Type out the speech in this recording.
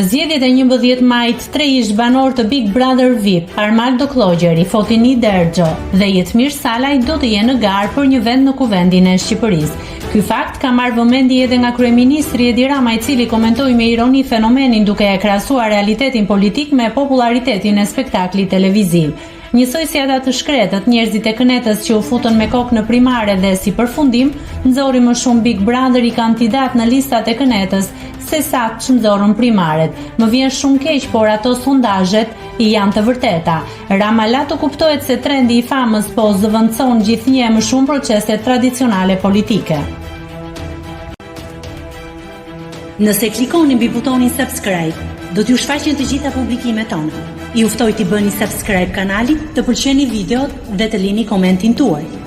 zgjedhjet e 11 majit, tre ish banorë të Big Brother VIP, Armaldo Kllogeri, Fotini Derxho dhe Jetmir Salaj do të jenë në garë për një vend në Kuvendin e Shqipërisë. Ky fakt ka marrë vëmendje edhe nga kryeministri Edi Rama, i cili komentoi me ironi fenomenin duke e krahasuar realitetin politik me popullaritetin e spektaklit televiziv. Njësoj si ata të shkretët, njerëzit e kënetës që u futën me kokë në primare dhe si përfundim, nxori më shumë Big Brotheri kandidatë në listat e kënetës se sa ç'nxorën primaret. Më vjen shumë keq, por ato sondazhet janë të vërteta. Rama la të kuptohet se trendi i famës po zëvendëson gjithnjë e më shumë proceset tradicionale politike. Nëse klikoni mbi butonin subscribe, do t'ju shfaqen të gjitha publikimet tona. Ju ftoj t'i bëni subscribe kanalit, të pëlqeni videot dhe të lini komentin tuaj.